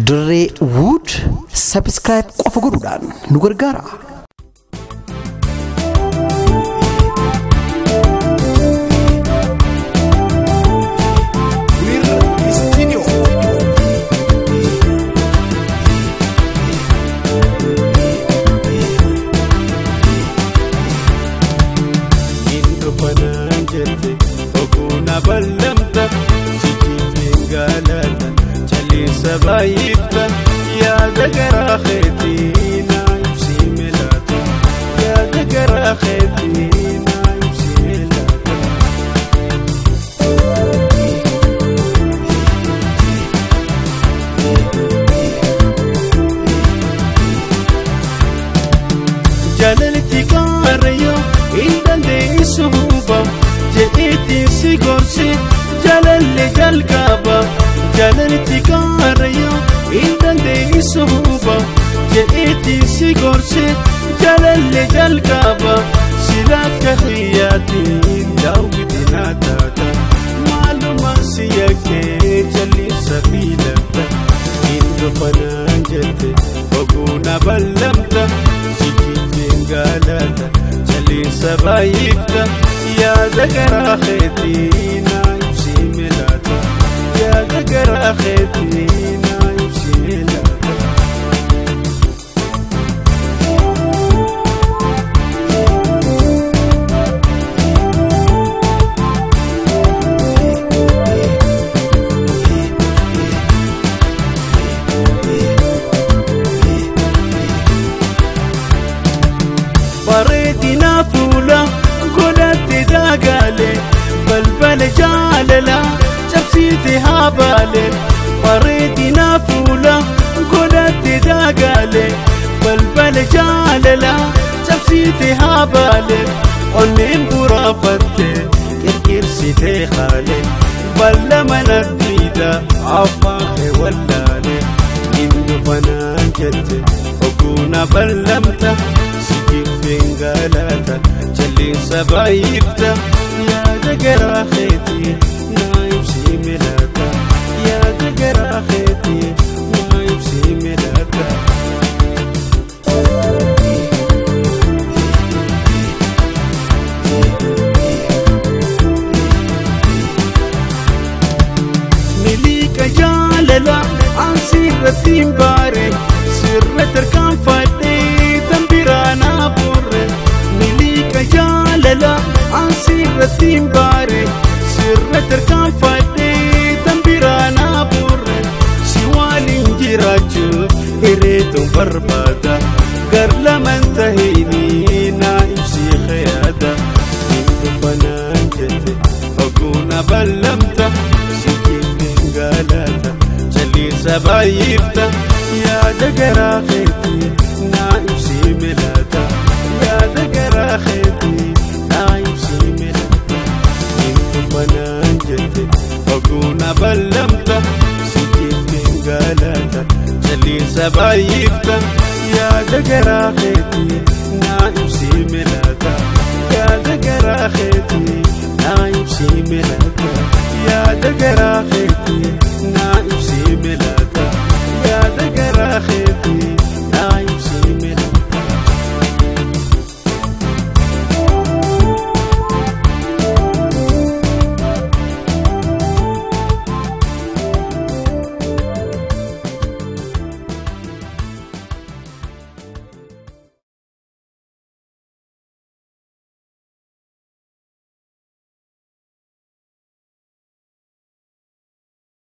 Dirree Wood subscribe qofa godhuudhaan nu gargaara. Sabaayifta yaada garaa keetii naa ibsi milaata yaada garaa keetii naa ibsi milaata. Jaalalti kaarrayyoo hin dandeessu huba jedheetiin si gorsi jaalalli jalqaba. Jaalalti kaarrayyoo hin dandeessu huba jedheetiin si gorsi jaalalli jalqaba. Sila akka hiyyaatiin daawwiti naa taata maalummaan si yakkee jal'isa filatta. Hin dhufanaan jette oguu na ballamta si jibbiin gaalata jal'isa baay'ifta yaada garaa keetii naa ibsi milaata. Yaada garaa keetii naa ibsi milaata. Bareedina fuula godhatte daagalee balbala jaalalaa. Cabsiite habaale bareedina fuula godhatte daagaale balbala jaalala cabsiite habaale onneen buraafatte qirqirsite haale balla manattiidha afaan kee wallaale hin dhufanaan jette oguu na ballamta si jibbeen galaata jalliinsa baay'ifta yaada garaa keetii. Milaata yaada garaa keetii naa ibsi milaata. Miliqa jaalala an sirratti hin baare sirra tarkaanfadhee tan biraa naa boorre. Miliqa jaalala an sirratti hin baare sirra tarkaanfadhee. Si waliin jiraachuuf hireetuun barbaada gar lamaan tahinii naa ibsi yaada. Hin dhufanaan jette oguu na ballamta si jibbeen galaata jalliinsa baay'ifta yaada garaa keetii naa ibsi milaata yaada garaa keetii naa ibsi milaata. Hin dhufanaan jette oguu na ballamta. Galata jalliinsa baay'ifta yaada garaa keetii naa ibsi milaata yaada garaa keetii naa ibsi milaata yaada garaa keetii naa ibsi milaata.